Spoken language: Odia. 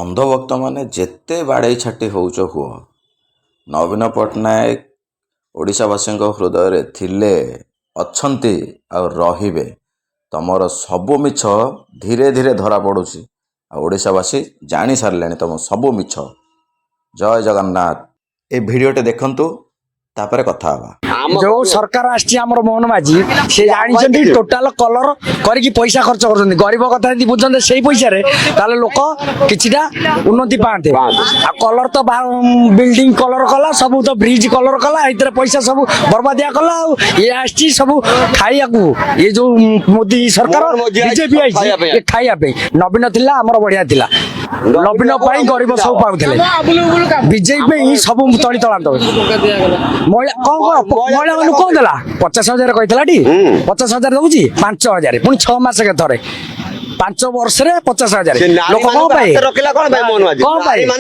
ଅନ୍ଧଭକ୍ତମାନେ ଯେତେ ବାଡ଼େଇ ଛାଟି ହେଉଛ ହୁଅ, ନବୀନ ପଟ୍ଟନାୟକ ଓଡ଼ିଶାବାସୀଙ୍କ ହୃଦୟରେ ଥିଲେ, ଅଛନ୍ତି ଆଉ ରହିବେ। ତମର ସବୁ ମିଛ ଧୀରେ ଧୀରେ ଧରା ପଡ଼ୁଛି ଆଉ ଓଡ଼ିଶାବାସୀ ଜାଣି ସାରିଲେଣି ତମ ସବୁ ମିଛ। ଜୟ ଜଗନ୍ନାଥ। ଏ ଭିଡ଼ିଓଟି ଦେଖନ୍ତୁ, ତାପରେ କଥା ହେବା। ଯୋଉ ସରକାର ଆସିଛି ଆମର ମୋହନ ମାଝୀ, ସେ ଜାଣିଛନ୍ତି ଟୋଟାଲ କଲର କରିକି ପଇସା ଖର୍ଚ୍ଚ କରୁଛନ୍ତି। ଗରିବ କଥା ଯଦି ବୁଝନ୍ତେ ସେଇ ପଇସାରେ, ତାହେଲେ ଲୋକ କିଛିଟା ଉନ୍ନତି ପାଆନ୍ତେ। ଆଉ କଲର ତ ବିଲ୍ଡିଂ କଲର କଲା, ସବୁ ତ ବ୍ରିଜ କଲର କଲା, ଏଇଥିରେ ପଇସା ସବୁ ବର୍ବାଦିଆ କଲା। ଆଉ ଇଏ ଆସିଛି ସବୁ ଖାଇବାକୁ। ଇଏ ଯୋଉ ମୋଦି ସରକାର, ମୋହନ ମାଝୀ ଆଇଛି ବିଜେପି ଆଇଛି ଖାଇବା ପାଇଁ। ଇଏ ଖାଇବା ପାଇଁ। ନବୀନ ଥିଲା ଆମର ବଢିଆ ଥିଲା। ନବୀନ ପାଇଁ ଗରିବ ସବୁ ପାଉଥିଲେ। ବିଜେପି ପାଇଁ ସବୁ ତଳି ତଳାନ୍ତ। ମହିଳା କଣ କଣ, ମହିଳା ମାନଙ୍କୁ କଣ ଦେଲା? 50,000 କହିଥିଲା ଟି, 50,000 ଦଉଛି, 5,000 ପୁଣି 6 ମାସକେ ଥରେ, 5 ବର୍ଷରେ 50,000। ସେ ଲୋକ କଣ ନାରୀ ପାଇଁ ରଖିଲା କଣ ପାଇଁ ମୋହନ ମାଝୀ? କଣ ପାଇଁ? ନାରୀମାନେ